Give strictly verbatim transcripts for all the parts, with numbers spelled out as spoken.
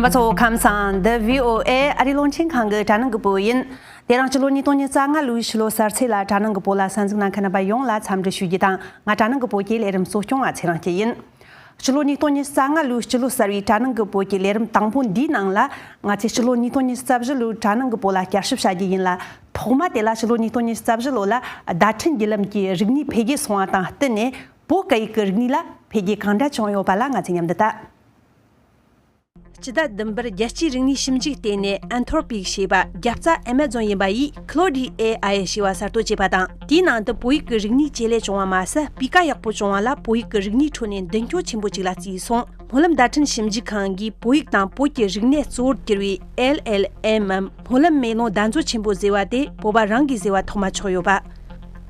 པ་ཚོ་ཁམས་བཟང་། འདི་བྷི་ཨོ་ཨེ་ཨ་རིའི་རླུང་འཕྲིན་ཁང་གི་དྲ་ནང་གི་བོད་ཡིན། དེ་རིང་སྤྱི་ལོ་ཉིས་སྟོང་ཉི་ཤུ་རྩ་ལྔ་ལོའི་ཕྱི་ལོ་གསར་ཚེས་ལ་དྲ་ནང་གི་བོད་ལ་གསན་གཟིགས་གནང་མཁན་རྣམ་པ་ཡོངས་ལ་འཚམས་འདྲི་ཞུ་རྒྱུ་དང་། ང་དྲ་ནང་གི་བོད་ཀྱི་ལས་རིམ་གཙོ་སྐྱོང་བ་ཚེ་རིང་སྐྱིད་ཡིན། སྤྱི་ལོ་ཉིས་སྟོང་ཉི་ཤུ་རྩ་ལྔ་ལོའི་སྤྱི་ལོ་གསར་བའི་དྲ་ནང་གི་བོད་ཀྱི་ལས་རིམ་དང་པོ་འདིའི་ནང་ལ། ང་ཚོས་སྤྱི་ལོ་ཉིས་སྟོང་ཉི་ཤུ་རྩ་བཞི་ལོའི་དྲ་ནང་གི་བོད་ལ་བསྐྱར་ཞིབ་བྱ་རྒྱུ་ཡིན་ལ། ཐོག་མ་དེ་ལ་སྤྱི་ལོ་ཉིས་སྟོང་ཉི་ཤུ་རྩ་བཞི་ལོ་ལ་བརྡ་འཕྲིན་བརྒྱུད་ལམ་གྱི་རིག་གནས་འཕེལ་རྒྱས་སོང་བ་དང་བསྟུན་ནས། བོད་སྐད་ཡིག་གི་རིག་གནས་ལ་འཕེལ་རྒྱས་གང་འདྲ་བྱུང་ཡོད་པ་ལ་ང་ཚོས་མཉམ་དུ་ལྟ། སྤྱི་ཟླ་བདུན་པར་རྒྱལ་སྤྱིའི་རིག་གནས་ཞིབ་འཇུག་ལྟེ་གནས་Anthropic་ཞེས་པ་རྒྱབ་རྩ་Amazon་ཡིན་པ་ཡིས་Claude A I་ཞེས་པ་གསར་གཏོད་བྱས་པ་དང་། དེའི་ནང་དུ་བོད་ཡིག་གི་རིག་གནས་ཇེ་ལེགས་བྱུང་བ་མ་ཟད། སྤུས་ཀ་ཡག་པོ་བྱུང་བ་ལ་བོད་ཡིག་གི་རིག་གནས་ཁྲོད་ནས་མདུན་སྐྱོད་ཆེན་པོ་ཅིག་ལ་བརྩིས་སོང་། སྨོན་ལམ་བརྡ་འཕྲིན་ཞིབ་འཇུག་ཁང་གིས་བོད་ཡིག་དང་བོད་ཀྱི་རིག་གནས་གཙོ་བོར་གྱུར་པའི་L L M འམ་སྨོན་ལམ་མེ་ལོང་བརྡ་མཛོད་ཆེན་པོ་ཟེར་བ་དེ་བོད་པ་རང་གིས་ཟེར་བ་ཐོག་མ་ཆགས་ཡོད་པ།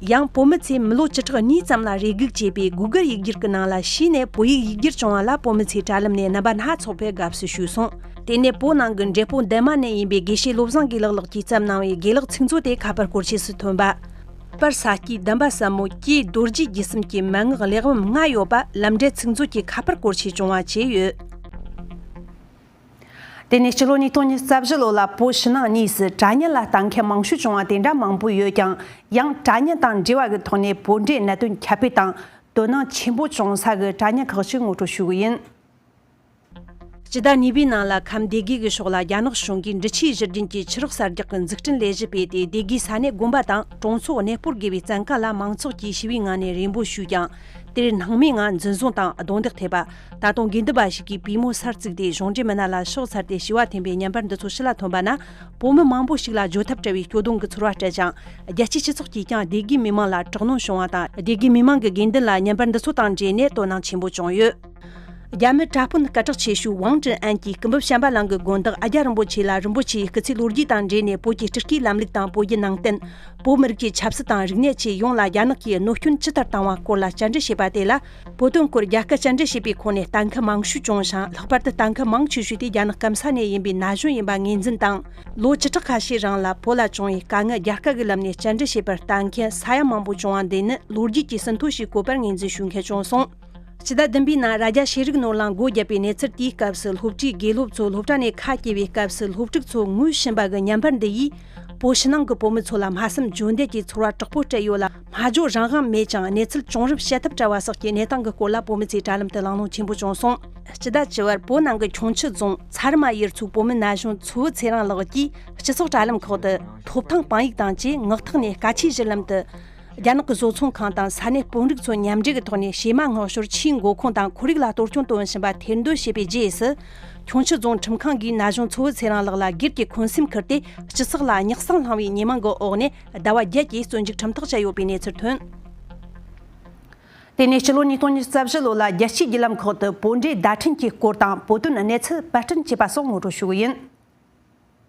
ཡང་བོད་མི་ཚོས་མི་ལོ་བཅུ་ཕྲག་གཉིས་ཙམ་ལ་རེ་སྒུག་བྱས་པའི་Google་ཡིག་སྒྱུར་གྱི་ནང་ལ་ཕྱིས་ནས་བོད་ཡིག་ཡིག་སྒྱུར་བྱུང་བ་ལ་བོད་མི་ཚོས་དྲ་ལམ་ནས་རྣམ་པ་སྣ་ཚོགས་པས་དགའ་བསུ་ཞུས་སོང་། དེ་ནས་བོད་ནང་གི་འབྲས་སྤུངས་འདན་མ་ནས་ཡིན་པའི་དགེ་བཤེས་བློ་བཟང་དགེ་ལེགས་ལགས་ཀྱིས་བརྩམས་གནང་བའི་དགེ་ལེགས་ཚིག་མཛོད་དེ་ཁ་པར་སྐོར་ཆས་སུ་ཐོན་པ། པར་ས་སྐྱའི་སྡོམ་པ་ཟབ་མོ་ཀྱེ་རྡོ་རྗེ་རྒྱུད་གསུམ་གྱི་མན་ངག་ལེགས་བམ་ལྔ་ཡོད་པ་ལམ་འབྲས་ཚིག་མཛོད་ཀྱི་ཁ་པར་སྐོར་ཆས་བྱུང་བ་བཅས་ཡོད། དེ་ནས་སྤྱི་ལོ་ཉིས་སྟོང་ཉི་ཤུ་རྩ་བཞི་ལོ་ལ་བོད་ཕྱི་ནང་གཉིས་སུ་དྲ་བརྙན་ལ་ལྟ་མཁན་མང་ཤོས་བྱུང་བ་དེ་འདྲ་མང་པོ་ཡོད་ཀྱང་། ཡང་དྲ་བརྙན་དང་འབྲེལ་བ་གི་ཐོག་ནས་བོད་འབྲེལ་གནད་དོན་ཁྱབ་སྤེལ་དང་དོ་སྣང་ཆེན་པོ་བྱུང་ས་གི་དྲ་བརྙན་ཁག་ཅིག་ངོ་སྤྲོད་ཞུ་གི་ཡིན། སྤྱི་ཟླ་གཉིས་པའི་ནང་ལ་ཁམས་སྡེ་དགེ་གི་ཕྱོགས་ལ་རྒྱ་ནག་གཞུང་གིས་འབྲི་ཆུའི་བཞུར་རྒྱུན་གྱི་ཆུ་རགས་གསར་རྒྱག་གི་འཛུགས་སྐྲུན་ལས་གཞི་སྤེལ་ཏེ། སྡེ་དགེའི་ས་གནས་དགོན་པ་དང་གྲོང་ཚོ་གནས་སྤོར་དགོས་པའི་བཙན་བཀའ་ལ་མང་ཚོགས་ཀྱིས་ཞི་བའི་ངང་ནས་རེ་འབོད་ཞུས་ཀྱང་། དེར་སྣང་མེད་ངང་འཛིན་བཟུང་དང་རྡུང་རྡེག་ཐེབས་པ། ད་དུང་དགེ་འདུན་པ་ཞིག་གིས་པུས་མོ་སར་བཙུགས་ཏེ་གཞུང་འབྲེལ་མི་སྣ་ལ་ཕྱག་འཚལ་ཏེ་ཞི་བ་འཐེན་པའི་བརྙན་པར་འདི་ཚོ་ཕྱི་ལ་ཐོན་པ་ན། བོད་མི་མང་པོ་ཞིག་ལ་བརྗོད་ཐབས་བྲལ་བའི་སྐྱོ་གདུང་གི་ཚོར་བ་སྤྲད་ཅིང་། རྒྱལ་སྤྱིའི་སྤྱི་ཚོགས་ཀྱིས་ཀྱང་སྡེ་དགེའི་མི་མང་ལ་དྲག་གནོན་བྱུང་བ་དང་། སྡེ་དགེའི་མི་མང་གི་དགེ་འདུན་ལ་བརྙན་པར་འདི་ཚོ་དང་འབྲེལ་ནས་དོ་སྣང་ཆེན་པོ་བྱུང་ཡོད། རྒྱ་མི་དྲག་དཔོན་སྐད་གྲགས་ཆེ་ཤོས་ཝང་ཀྲི་ཨན་གྱིས་སྐུ་འབུམ་བྱམས་པ་གླིང་གི་དགོན་བདག་ཨ་རྒྱ་རིན་པོ་ཆེ་ལ་རིན་པོ་ཆེའི་སྐུ་ཚེ་ལོ་རྒྱུས་དང་འབྲེལ་ནས་བོད་ཀྱི་སྤྲུལ་སྐུའི་ལམ་ལུགས་དང་བོད་བརྒྱུད་ནང་བསྟན། བོད་མི་རིགས་ཀྱི་ཆབ་སྲིད་དང་རིག་གནས་བཅས་ཡོངས་ལ་རྒྱ་ནག་གིས་གནོད་སྐྱོན་ཇི་ལྟར་བཏང་བ་སྐོར་ལ་བཅར་འདྲི་བྱས་པ་དེ་ལ། བོད་དོན་སྐོར་རྒྱ་སྐད་བཅར་འདྲི་བྱས་པའི་ཁོངས་ནས་ལྟ་མཁན་མང་ཤོས་བྱུང་ཞིང་། ལྷག་པར་དུ་ལྟ་མཁན་མང་ཆེ་ཤོས་དེ་རྒྱ་ནག་སྐམ་ས་ནས་ཡིན་པའི་ན་གཞོན་ཡིན་པ་ངོས་འཛིན་དང་། ལོ་བཅུ་ཕྲག་ཁ་ཤས་རིང་ལ་བོད་ལ་བྱུང་བའི་དཀའ་ངལ་རྒྱ་སྐད་ཀྱི་ལམ་ནས་བཅར་འདྲི་བྱས་པར་ལྟ་མཁན་ས་ཡ་མང་པོ་བྱུང་བ་འདི་ནི་ལོ་རྒྱུས་ཀྱི་ཟིན་ཐོ་ཞིག་བཀོད་པར་ངོས་འཛིན་ཞུ་མཁན་བྱུང་སོང་། སྤྱི་ཟླ་བདུན་པའི་ནང་རྭ་རྒྱ་ཤེས་རིག་ནོར་གླིང་སྒོ་བརྒྱབ་པའི་གནས་ཚུལ་དེའི་སྐབས་སུ། སློབ་གྲྭའི་དགེ་སློབ་ཚོ་སློབ་གྲྭ་ནས་ཁ་གྱེས་པའི་སྐབས་སུ། སློབ་ཕྲུག་ཚོ་ངོས་ཕྱིན་པ་གི་བརྙན་པར་འདི་ཡིས། བོད་ཕྱི་ནང་གི་བོད་མི་ཚོ་ལ་སྨྲ་བསམ་བརྗོད་འདོད་ཀྱི་ཚོར་བ་དྲག་པོ་སྤྲད་ཡོད་ལ། སྨྲ་བརྗོད་རང་དབང་མེད་ཅིང་། གནས་ཚུལ་བྱུང་རབས་བཤད་ཐབས་བྲལ་བ་སོགས་ཀྱི་གནས་སྟངས་ཀྱི་སྐོར་ལ་བོད་མི་ཚོས་དྲ་ལམ་དུ་གླེང་སློང་ཆེན་པོ་བྱུང་སོང་། སྤྱི་ཟླ་བཅུ་བར་བོད་ནང་གི་ཁྱུང་མཆུ་རྫོང་ཚ་རི་མ་ཡུལ་ཚོའི་བོད་མི་ན་གཞོན་མཚོ་བོད་ཚེ་རིང་ལགས་ཀྱིས་སྤྱི་ཚོགས་དྲ་ལམ་ཁག་ཏུ། ཐོབ་ཐང་དཔང་ཡིག་དང་བཅས་ངག་ཐོག་ནས་སྐད་ཆའི་བརྒྱུད་ལམ་དུ། རྒྱ་ནག་གི་བཟོ་ཚོང་ཁང་དང་ས་གནས་དཔོན་རིགས་ཚོ་མཉམ་འབྲེལ་གྱི་ཐོག་ནས། བྱེ་མ་སྔོག་ཞོར་ཆུའི་མགོ་ཁུངས་དང་ཁོར་ཡུག་ལ་གཏོར་སྐྱོན་བཏོན་བཞིན་པ་ཐེར་འདོན་བྱས་པའི་རྗེས་སུ། ཁྱུང་མཆུ་རྫོང་ཁྲིམས་ཁང་གིས་ན་གཞོན་མཚོ་བོད་ཚེ་རིང་ལགས་ལ་སྒེར་གྱི་འཁོན་སེམས་ཁུར་ཏེ། སྤྱི་ཚོགས་ལ་ཉག་གསང་བསླངས་པའི་ཉེས་མིང་གི་འོག་ནས་ཟླ་བ་བརྒྱད་ཀྱི་བཙོན་འཇུག་ཁྲིམས་ཐག་བཅད་ཡོད་པའི་གནས་ཚུལ་ཐོན། དེ་ནས་སྤྱི་ལོ་ཉིས་སྟོང་ཉི་ཤུ་རྩ་བཞི་ལོ་ལ་རྒྱལ་སྤྱིའི་བརྒྱུད་ལམ་ཁག་ཏུ་བོད་འབྲེལ་བརྡ་འཕྲིན་གྱི་སྐོར་དང་བོད་དོན་གནས་ཚུལ་པར་སྐྲུན་བྱས་པ་སོགས་ངོ་སྤྲོད་ཞུ་གི་ཡིན།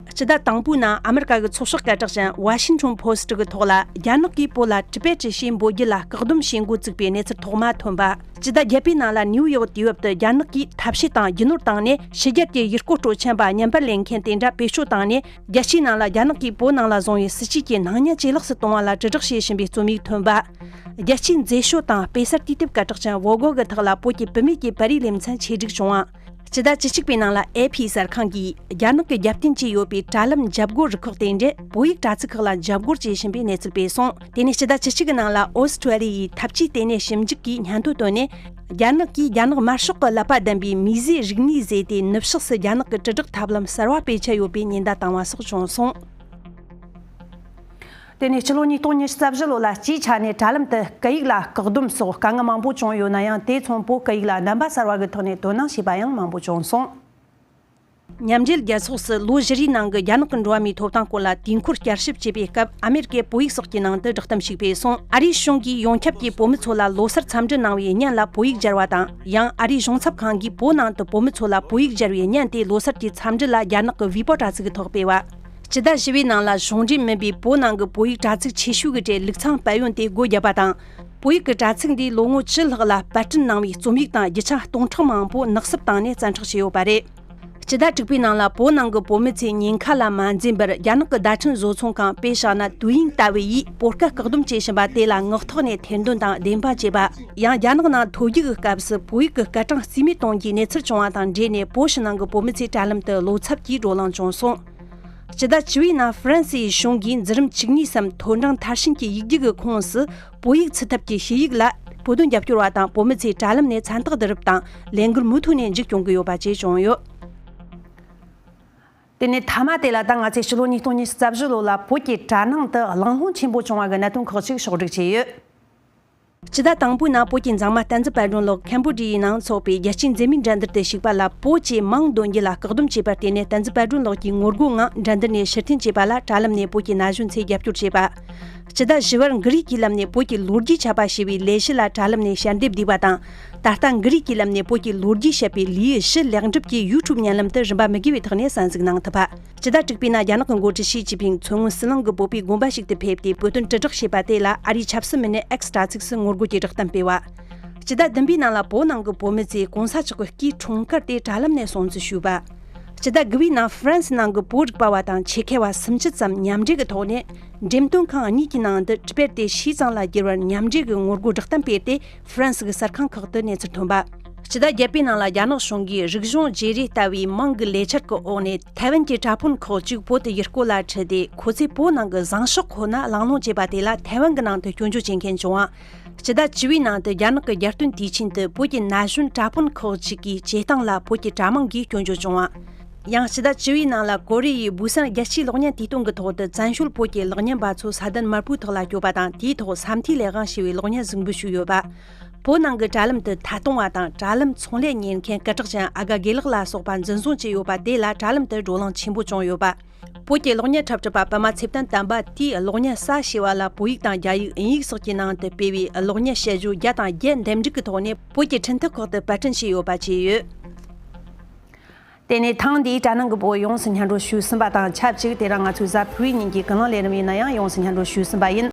སྤྱི་ཟླ་དང་པོའི་ནང་ཨ་མེ་རི་ཀ་གི་ཚགས་ཤོག་སྐད་གྲགས་ཅན་Washington Post གི་ཐོག་ལ། རྒྱ་ནག་གིས་བོད་ལ་Tibet ཞེས་འབོད་རྒྱུ་ལ་བཀག་སྡོམ་བྱེད་འགོ་བཙུགས་པའི་གནས་ཚུལ་ཐོག་མ་ཐོན་པ། སྤྱི་ཟླ་བརྒྱད་པའི་ནང་ལ་ནིའུ་ཡོག་དུས་བབ་ཏུ། རྒྱ་ནག་གིས་ཐབས་ཤེས་དང་རྒྱུ་ནོར་བཏང་ནས་ཕྱི་རྒྱལ་གྱི་ཡུལ་སྐོར་སྤྲོ་འཆམ་པ་བརྙན་པར་ལེན་མཁན་དེ་འདྲ་བེད་སྤྱོད་བཏང་ནས། རྒྱལ་སྤྱིའི་ནང་ལ་རྒྱ་ནག་གིས་བོད་ནང་ལ་བཟུང་བའི་སྲིད་བྱུས་ཀྱི་སྣང་བརྙན་ཇེ་ལེགས་སུ་གཏོང་བ་ལ་དྲིལ་བསྒྲགས་བྱེད་བཞིན་པའི་རྩོམ་ཡིག་ཐོན་པ། རྒྱལ་སྤྱིའི་མཛེས་ཤོས་དང་དཔེ་གསར་དུས་དེབ་སྐད་གྲགས་ཅན་Vogue གི་ཐོག་ལ་བོད་ཀྱི་བུད་མེད་ཀྱི་པར་རིས་ལེ་ཚན་ཆེད་བསྒྲིགས་བྱུང་བ། སྤྱི་ཟླ་བཅུ་གཅིག་པའི་ནང་ལ་ཨེ་ཕི་གསར་ཁང་གིས་རྒྱ་ནག་གི་རྒྱབ་རྟེན་གྱིས་ཡོད་པའི་དྲ་ལམ་འཇབ་རྒོལ་རུ་ཁག་དེ་འདྲས་བོད་ཡིག་དྲ་ཚིགས་ཁག་ལ་འཇབ་རྒོལ་བྱེད་བཞིན་པའི་གནས་ཚུལ་སྤེལ་སོང་། དེ་ནས་སྤྱི་ཟླ་བཅུ་གཅིག་གི་ནང་ལ་ཨོ་སི་ཁྲུ་ལི་ཡའི་འཐབ་ཇུས་ལྟེ་གནས་ཞིབ་འཇུག་གིས་སྙན་ཐོ་བཏོན་ནས། རྒྱ་ནག་གིས་རྒྱ་ནག་དམར་ཤོག་གི་ཀླད་པ་ལྡན་པའི་མིས་བཟོས་རིག་གནས་བཟོས་ཏེ། ནུབ་ཕྱོགས་སུ་རྒྱ་ནག་གི་དྲིལ་བསྒྲགས་ཐབས་ལམ་གསར་བ་སྤེལ་འཆར་ཡོད་པའི་ཉེན་བརྡ་བཏང་བ་སོགས་བྱུང་སོང་། དེ་ནས་སྤྱི་ལོ་ཉིས་སྟོང་ཉི་ཤུ་རྩ་བཞི་ལོ་ལ་སྤྱིའི་ཆ་ནས་དྲ་ལམ་དུ་སྐད་ཡིག་ལ་བཀག་སྡོམ་སོགས་དཀའ་ངལ་མང་པོ་བྱུང་ཡོད་ན་ཡང་། དེ་མཚུངས་བོད་སྐད་ཡིག་ལ་རྣམ་པ་གསར་བ་གི་ཐོག་ནས་དོ་སྣང་བྱས་པ་ཡང་མང་པོ་བྱུང་སོང་། མཉམ་འབྲེལ་རྒྱལ་ཚོགས་སུ་ལོ་བཞི་རེའི་ནང་གི་རྒྱ་ནག་གི་འགྲོ་བ་མིའི་ཐོབ་ཐང་སྐོར་ལ་དུས་འཁོར་བསྐྱར་ཞིབ་བྱེད་པའི་སྐབས། ཨ་མེ་རི་ཀའི་བོད་ཡིག་སོགས་ཀྱི་ནང་དུ་བསྒྲགས་གཏམ་ཞིག་སྤེལ་སོང་། ཨ་རིའི་གཞུང་གིས་ཡོངས་ཁྱབ་ཀྱིས་བོད་མི་ཚོ་ལ་ལོ་སར་འཚམས་འདྲི་གནང་བའི་བརྙན་ལ་བོད་ཡིག་སྦྱར་བ་དང་། ཡང་ཨ་རིའི་གཞུང་ཚབ་ཁང་གིས་བོད་ནང་དུ་བོད་མི་ཚོ་ལ་བོད་ཡིག་སྦྱར་བའི་བརྙན་དེ་ལོ་སར་གྱི་འཚམས་འདྲི་ལ་རྒྱ་ནག་གི་ཝི་པོ་དྲ་ཚིགས་ཀྱི་ཐོག་སྤེལ་བ། སྤྱི་ཟླ་བཞི་པའི་ནང་ལ་གཞུང་འབྲེལ་མིན་པའི་བོད་ནང་གི་བོད་ཡིག་དྲ་ཚིགས་ཆེ་ཤོས་ཀྱི་གྲས་ལུགས་མཚམས་དཔལ་ཡོན་དེ་སྒོ་བརྒྱབ་པ་དང་། བོད་ཡིག་གི་དྲ་ཚིགས་འདིས་ལོ་ངོ་བཅུ་ལྷག་ལ་པར་སྐྲུན་གནང་བའི་རྩོམ་ཡིག་དང་རྒྱུ་ཆ་སྟོང་ཕྲག་མང་པོ་ནག་སུབ་བཏང་ནས་བཙན་འཕྲོག་བྱས་ཡོད་པ་རེད། སྤྱི་ཟླ་དྲུག་པའི་ནང་ལ་བོད་ནང་གི་བོད་མི་ཚོས་ཉེན་ཁ་ལ་མ་འཛེམས་པར། རྒྱ་ནག་གི་བརྡ་འཕྲིན་བཟོ་ཚོང་ཁང་དཔེ་བཞག་ན་དུས་ཡིན་ལྟ་བུ་ཡིས་བོད་སྐད་བཀག་སྡོམ་བྱེད་བཞིན་པ་དེ་ལ་ངག་ཐོག་ནས་ཐེར་འདོན་དང་བདེན་དཔང་བྱེད་པ། ཡང་རྒྱ་ནག་ནང་ཐོལ་རྒྱུག་གི་སྐབས་སུ་བོད་ཡིག་གི་སྐར་གྲངས་རྩིས་མེད་གཏོང་རྒྱུའི་གནས་ཚུལ་བྱུང་བ་དང་འབྲེལ་ནས། བོད་ཕྱི་ནང་གི་བོད་མི་ཚོའི་དྲ་ལམ་དུ་བློ་འཚབ་ཀྱིས་བགྲོ་གླེང་བྱུང་སོང་། སྤྱི་ཟླ་བཅུ་པའི་ནང་ཧྥ་རན་སིའི་གཞུང་གིས་འཛིན་རིམ་བཅུ་གཉིས་སམ་ཐོ་འབྲིང་མཐར་ཕྱིན་གྱི་ཡིག་རྒྱུགས་ཀྱི་ཁོངས་སུ་བོད་ཡིག་ཚུད་ཐབས་ཀྱི་ཞུ་ཡིག་ལ་བོད་དོན་རྒྱབ་སྐྱོར་བ་དང་བོད་མི་ཚོའི་དྲ་ལམ་ནས་མཚན་རྟགས་བསྡུ་རུབ་དང་ལས་འགུལ་མུ་མཐུད་ནས་མཇུག་སྐྱོང་གི་ཡོད་པ་བཅས་བྱུང་ཡོད། དེ་ནས་མཐའ་མ་དེ་ལ་ད་ང་ཚོས་ཕྱི་ལོ་ཉིས་སྟོང་ཉི་ཤུ་རྩ་བཞི་ལོ་ལ་བོད་ཀྱི་དྲ་ནང་དུ་གླེང་སློང་ཆེན་པོ་བྱུང་བ་གི་གནད་དོན་ཁག་ཅིག་ཕྱོགས་བསྒྲིགས་བྱས་ཡོད། སྤྱི་ཟླ་དང་པོའི་ནང་བོད་ཀྱི་མཛངས་མ་བསྟན་འཛིན་དཔལ་སྒྲོན་ལགས་ཁམ་བྷོ་ཌི་ཡའི་ནང་འཚོགས་པའི་རྒྱལ་སྤྱིའི་མཛེས་མའི་འགྲན་བསྡུར་དུ་ཞུགས་པ་ལ་བོད་ཀྱི་མིང་འདོན་རྒྱུ་ལ་བཀག་སྡོམ་བྱས་པར་བརྟེན་ནས། བསྟན་འཛིན་དཔལ་སྒྲོན་ལགས་ཀྱིས་ངོ་རྒོལ་ངང་འགྲན་བསྡུར་ནས་ཕྱིར་འཐེན་བྱས་པ་ལ་དྲ་ལམ་ནས་བོད་ཀྱི་ན་གཞོན་ཚོས་རྒྱབ་སྐྱོར་བྱས་པ། སྤྱི་ཟླ་བཞི་པར་འགུལ་རིས་ཀྱི་ལམ་ནས་བོད་ཀྱི་ལོ་རྒྱུས་ཆ་པ་ཞེས་པའི་ལས་གཞི་ལ་དྲ་ལམ་ནས་ཞལ་འདེབས་བསྡུས་པ་དང་། ད་ལྟ་འགུལ་རིས་ཀྱི་ལམ་ནས་བོད་ཀྱི་ལོ་རྒྱུས་བཤད་པའི་ལེའུ་བཞི་ལེགས་འགྲུབ་ཀྱིས་ཡུ་ཊུབ་བརྙན་ལམ་དུ་རིན་པ་མི་དགོས་པའི་ཐོག་ནས་གསན་གཟིགས་གནང་ཐུབ་པ། སྤྱི་ཟླ་དྲུག་པའི་ནང་རྒྱ་ནག་གི་འགོ་ཁྲིད་ཞི་ཅིན་ཕིང་མཚོ་སྔོན་ཟི་ལིང་གི་བོད་པའི་དགོན་པ་ཞིག་ཏུ་ཕེབས་ཏེ། བོད་དོན་དྲིལ་བསྒྲགས་བྱས་པ་དེ་ལ་ཨ་རིའི་ཆབ་སྲིད་མི་སྣས་ཨེགས་དྲ་ཚིགས་སུ་ངོ་རྒོལ་གྱི་བསྒྲགས་གཏམ་སྤེལ་བ། སྤྱི་ཟླ་བདུན་པའི་ནང་ལ་བོད་ནང་གི་བོད་མི་ཚོས་གོང་ས་མཆོག་གི་སྐུའི་འཁྲུངས་སྐར་དེ་དྲ་ལམ་ནས་སྲུང་བརྩི་ཞུས་པ། སྤྱི་ཟླ་དགུ་པའི་ནང་ཧྥ་རན་སི་ནང་གི་བོད་རིག་པ་བ་དང་ཆེད་མཁས་པ་སུམ་ཅུ་ཙམ་མཉམ་འབྲེལ་གྱི་ཐོག་ནས་འགྲེམས་སྟོན་ཁང་གཉིས་ཀྱི་ནང་དུ་དཔེར་ཏེ་ཤིས་ཙང་ལ་བསྒྱུར་བར་མཉམ་འབྲེལ་གྱི་ངོ་རྒོལ་བསྒྲགས་གཏམ་སྤེལ་ཏེ། ཧྥ་རན་སི་གི་གསར་ཁང་ཁག་ཏུ་གནས་ཚུལ་ཐོན་པ། སྤྱི་ཟླ་བརྒྱད་པའི་ནང་ལ་རྒྱ་ནག་གཞུང་གིས་རིག་གཞུང་བརྗེ་རེས་ལྟ་བུའི་མིང་གི་ལས་འཆར་གྱི་འོག་ནས་ཐའེ་ཝན་གྱི་དྲ་དཔོན་ཁག་ཅིག་བོད་དུ་ཡུལ་སྐོར་ལ་ཁྲིད་དེ། ཁོ་ཚོས་བོད་ནང་གི་བཟང་ཕྱོགས་ཁོ་ན་གླེང་སློང་བྱས་པ་དེ་ལ་ཐའེ་ཝན་གྱི་ནང་དུ་སྐྱོན་བརྗོད་བྱེད་མཁན་བྱུང་བ། སྤྱི་ཟླ་བཅུ་པའི་ནང་དུ་རྒྱ་ནག་གི་རྒྱལ་སྟོན་དུས་ཆེན་དུ་བོད་ཀྱི་ན་གཞོན་དྲ་དཔོན་ཁག་ཅིག་གིས་བྱེད་སྟངས་ལ་བོད་ཀྱི་དྲ་དམངས་ཀྱིས་སྐྱོན་བརྗོད་བྱུང་བ། ཡང་སྤྱི་ཟླ་བཅུ་པའི་ནང་ལ་ཀོ་རི་ཡའི་བུ་སན་རྒྱལ་སྤྱིའི་གློག་བརྙན་དུས་སྟོན་གྱི་ཐོག་ཏུ་བཙན་བྱོལ་བོད་ཀྱི་གློག་བརྙན་པ་ཚོ་ས་གདན་དམར་པོའི་ཐོག་ལ་བསྐྱོད་པ་དང་། དེའི་ཐོག་ས་མཐོའི་ལས་དབང་ཞེས་པའི་གློག་བརྙན་གཟིགས་འབུལ་ཞུས་ཡོད་པ། བོད་ནང་གི་དྲ་ལམ་དུ་ཐད་གཏོང་བ་དང་དྲ་ལམ་ཚོང་ལས་གཉེར་མཁན་སྐད་གྲགས་ཅན་ཨ་དགའ་དགེ་ལགས་ལ་སོགས་པ་འཛིན་བཟུང་བྱས་ཡོད་པ་དེ་ལ་དྲ་ལམ་དུ་བགྲོ་གླེང་ཆེན་པོ་བྱུང་ཡོད་པ། བོད་ཀྱི་གློག་བརྙན་འཁྲབ་ཁྲིད་པ་པདྨ་ཚེ་བརྟན་དམ་པ་དེས་གློག་བརྙན་གསར་ཞེས་པ་ལ་བོད་ཡིག་དང་རྒྱ་ཡིག་དབྱིན་ཡིག་སོགས་ཀྱི་ནང་དུ་སྤེལ་བའི་གློག་བརྙན་དཔྱད་བརྗོད་བརྒྱ་དང་བརྒྱད་འདེམས་སྒྲུག་གི་ཐོག་ནས་བོད་ཀྱི་འཕྲིན་ཐུང་ཁག་ཏུ་པར་སྐྲུན་བྱས་ཡོད་པ་བཅས་ཡོད། དེ་ནས་ཐེངས་འདིའི་དྲ་ནང་གི་བོད་ཡོངས་སུ་སྙན་སྒྲོན་ཞུས་ཟིན་པ་དང་ཆབས་ཅིག་དེ་རིང་ང་ཚོའི་གཟའ་ཕུར་བུའི་ཉིན་གྱི་ཀུན་གླེང་ལས་རིམ་ཡིན་ན་ཡང་ཡོངས་སུ་སྙན་སྒྲོན་ཞུས་ཟིན་པ་ཡིན།